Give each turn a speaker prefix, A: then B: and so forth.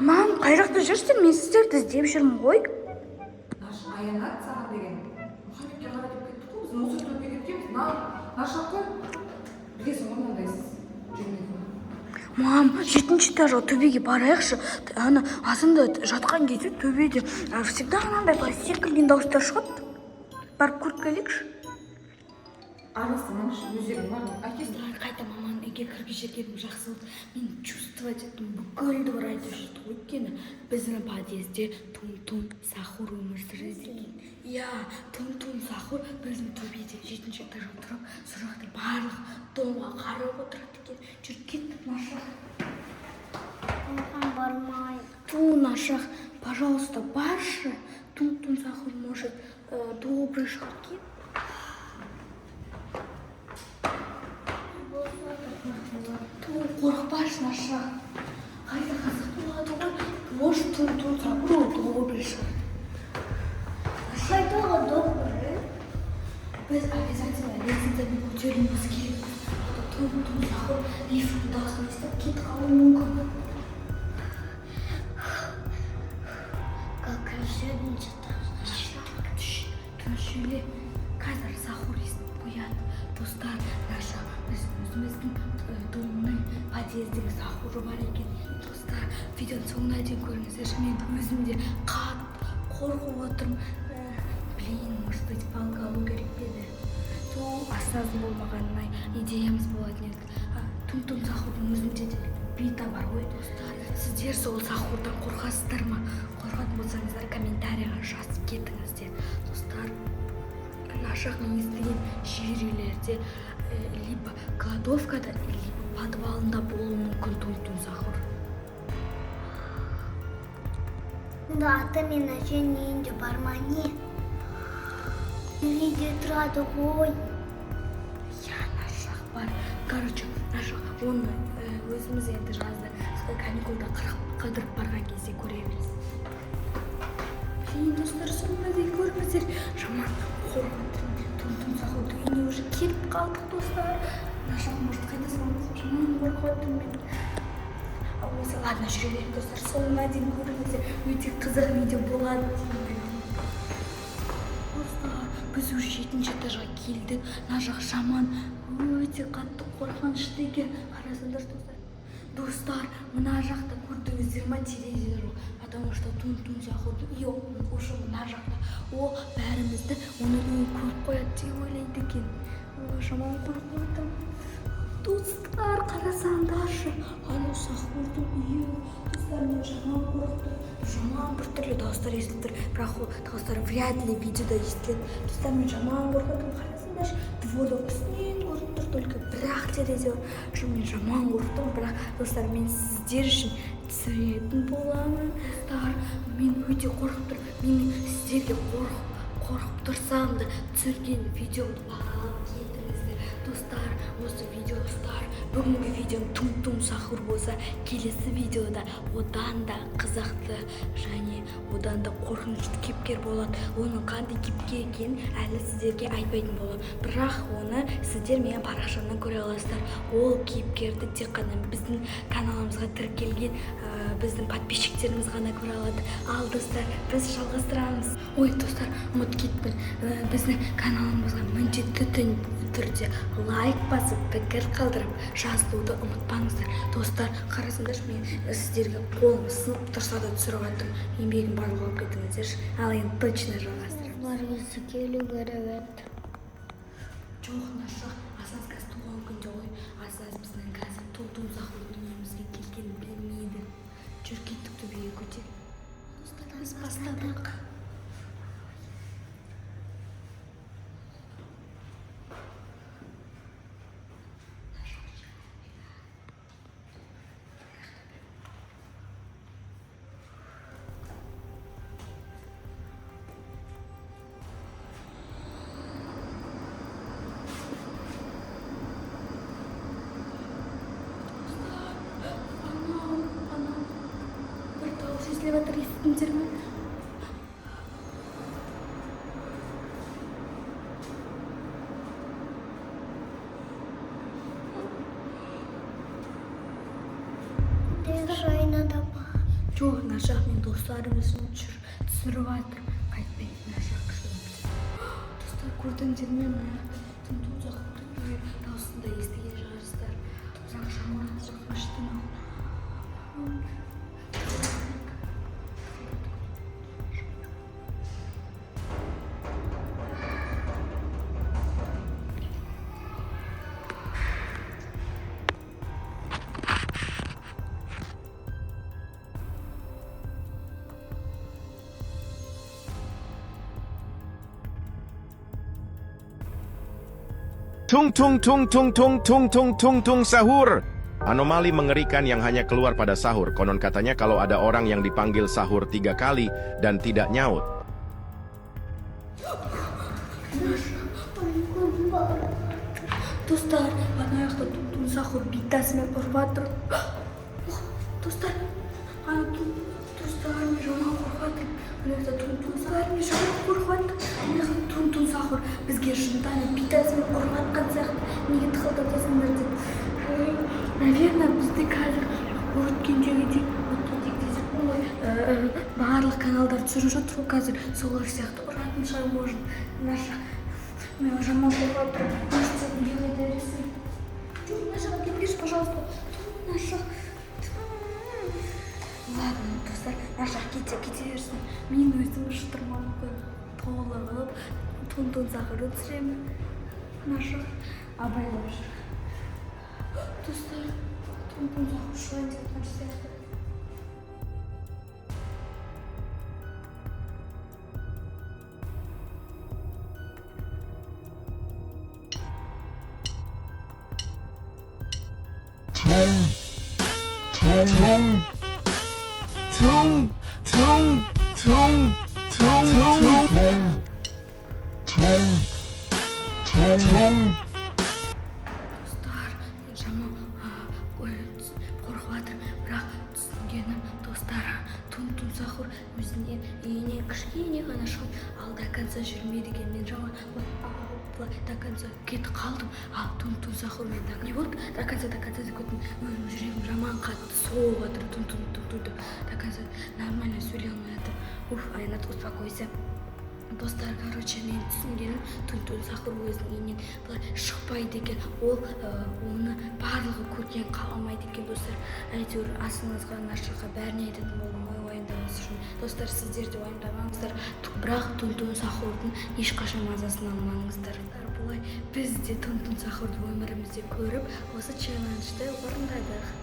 A: Мам, қай жақта жүрсің? Мен сіздерді іздеп жүрмін ғой.
B: Наш аянат саған деген Мұхаммедке қарай деп кеттік қой, біз мусор төкпей кеткенбіз. На, наша қой. Білесің ғой, мынандайсыз жүрмейтінін.
A: Мам, жетінші этажға, төбеге барайықшы. Ана азанда жатқан кезде төбеде всегда анандай былай секірген дауыстар шығады. Барып көріп келейікші.
B: Араластырмаңызшы өздерің, барлығы әкесі.
A: Қайта маманың үйге кіргізіп жібергенім жақсы болды. Мен чувствовать еттім, бүкіл двор айтып жүрді. Өйткені біздің подъезде Тун-Тун Сахур өмір сүреді екен. Иә, Тун-Тун Сахур біздің төбеде, жетінші этажда тұрып, сол жақта барлық домға қарап отырады екен. Жүріп кеттік, Нашақ.
C: Оған бармай.
A: Ту, Нашақ, пожалуйста, баршы. Тун-Тун Сахур, может, добрый шығар екен. Ту, қорықпашы, Нашақ. Қайта қызық болады ғой. Может, Тун-Тун Сахур ол добрый шығар.
C: Қайдағы добрый?
A: Біз обязательно лестницамен көтерілуіміз керек. А то Тун-Тун Сахур лифттің дауысын естіп кетіп қалуы мүмкін.
C: Как жетінші этажда.
A: Түш, тыныш сөйле. Қазір Сахур естіп қояды. Достар, наша біз өзіміздің домның, подъездің Сахуры бар екен. Достар, видеоның соңына дейін көріңіздерші. Мен өзім де қатты қорқып отырмын. Блин, может быть, палка алу керек пе еді? Ту, осознанно болмағанына идеямыз болатын еді. Тун-Тун Сахурдың өзінде де бита бар ғой, достар. Сіздер сол Сахурдан қорқасыздар ма? Қорқатын болсаңыздар, комментарийға жазып кетіңіздер. Достар, нашақ мен естіген жер үйлерде либо кладовкада, либо подвалында болуы мүмкін Тун-Тун Сахур.
C: Онда ата мен әженің үйінде бар ма, не? Үйде тұрады ғой.
A: Иә, Нашақ, бар. Короче, Нашақ, оны өзіміз енді жазда каникулда қыдырып барған кезде көреміз. Блин, достар, соңына дейін көріңіздер. Жаман қорқып тұрмын. Тун-Тун Сахурдың үйіне уже келіп қалдық, достар. Нашақ, может, қайта саламыз. Жаман қорқып отырмын мен. Ал болмаса, ладно, жүре берейік, достар. Соңына дейін көріңіздер. Өте қызық видео болады деймін. Достар, біз уже жетінші этажға келдік. Мына жақ жаман өте қатты қорқынышты екен. Қарасаңдаршы, достар. Достар, мына жақта көрдіңіздер ма, терезе жоқ. Потому что Тун-Тун Сахурдың үйі уже мына жақта. Ол бәрімізді оның үйін көріп қояды деп ойлайды екен. Ой, жаман қорқып отырмын. Достар, қарасаңдаршы, анау Сахурдың үйі. Достар, мен жаман қорықтым. Жаман біртүрлі дауыстар естіліп тұр, бірақ ол дауыстар вряд ли видеода естіледі. Достар, мен жаман қорқып. Қарасаңдаршы, двордың үстінен көрініп тұр, только бірақ терезе бар. Жоқ, мен жаман қорықтым, бірақ, достар, мен сіздер үшін түсіретін боламын. Достар, мен өте қорқып тұрмын. Мен сіздерге қорқып тұрсам да, түсірген видеомды бағалап кетіңіздер. Достар, осы видео, достар, бүгінгі видеом Тум-Тум Сахур болса, келесі видеода одан да қызықты және одан да қорқынышты кейіпкер болады. Оның қандай кейіпкер екенін әлі сіздерге айтпайтын боламын, бірақ оны сіздер менің парақшамнан көре аласыздар. Ол кейіпкерді тек қана біздің каналымызға тіркелген біздің подписчиктеріміз ғана көре алады. Ал, достар, біз жалғастырамыз. Ой, достар, ұмытып кеттім. Біздің каналымызға міндетті түрде лайк басып, пікір қалдырып, жазылуды ұмытпаңыздар. Достар, қарасаңдаршы, мен сіздерге қолым сынып тұрса да түсіріп жатырмын. Еңбегім барлығы алып кетіңіздерші. Ал енді точно жалғастырамыз.
C: Барғысы келу керек еді.
A: Жоқ, Нашақ, Асас қазір туған күнде ғой. Асас біздің қазір Тун-Тун Сахурдың үйімізге келгенін білмейді. Жүр, кеттік, төбеге көтер. Достар, біз бастадық. Анау, анау бір дауыс естіліп жатыр, естідіңдер ме?
C: Дер айнада бар.
A: Жоқ, мына жақ мен достарым үшін түсіріп жатырмын. Қайтпай, мына жақ. Достар, көрдіңдер ме, мына тун тун сахурдың дауысын да естіген шығарсыздар. Бірақ жаман қорқынышты мынау.
D: Tung tung tung tung tung tung tung tung tung sahur. Anomali mengerikan yang hanya keluar pada sahur. Konon katanya kalau ada orang yang dipanggil sahur 3 kali dan tidak nyaut.
A: Достар, ана жақта тун тун сахур битасымен ұрып жатыр. Достар, ана тун, достар, мен жаман қорқып жатырмын. Ана жақта тун тун сахур, мен жаман қорқып жатырмын. Ана жақта тун тун сахур бізге жынданып битасымен ұрып жатқан сияқты. Неге тықылдатасыңдар деп. Наверное, бізді қазір өткендегідей ой, барлық каналдар түсіріп жатыр ғой қазір, солар сияқты ұратын шығар, может. Мына жақ мен жаман қорқып жатырмын. Может, сен неге бересің? Жоқ, мына жаққа кетпеші, пожалуйста. Мына жақ. Ладно, достар, мына жақ кете берсін. Мен өзім шытырман толығып тун тун сахурды түсіремін. Мына жақ абайлап жүр. Достар, тун тун сахур шығайын деп жатқан сияқты.
E: Tung tung tung tung tung tung tung tung tung.
A: Достар, мен жаман қорқып жатырмын, бірақ түсінгенім, достар, тун тун сахур өзіне үйінен кішкене ғана шығып, ал до конца жүрмейді екен. Мен жаман былай до конца кетіп қалдым, ал тун тун сахур мен не болды, до конца, до конца деп кеттім. Өзім жүрегім жаман қатты соғып жатыр, тун тун тун тун деп до конца нормально сөйлей алмай жатырмын. Уф, Аянат, успокойся. Достар, короче, мен түсінгенім, тун тун сахур өзінің үйінен былай шықпайды екен. Ол оны барлығы көрген қаламайды екен, достар. Әйтеуір асыңызға, нашарға бәріне айтатын болдым ғой, уайымдамас үшін. Достар, сіздер де уайымдамаңыздар. Бірақ тун тун сахурдың ешқашан мазасын алмаңыздар. Бұлай біз де тун тун сахурды өмірімізде көріп, осы челленджді орындадық.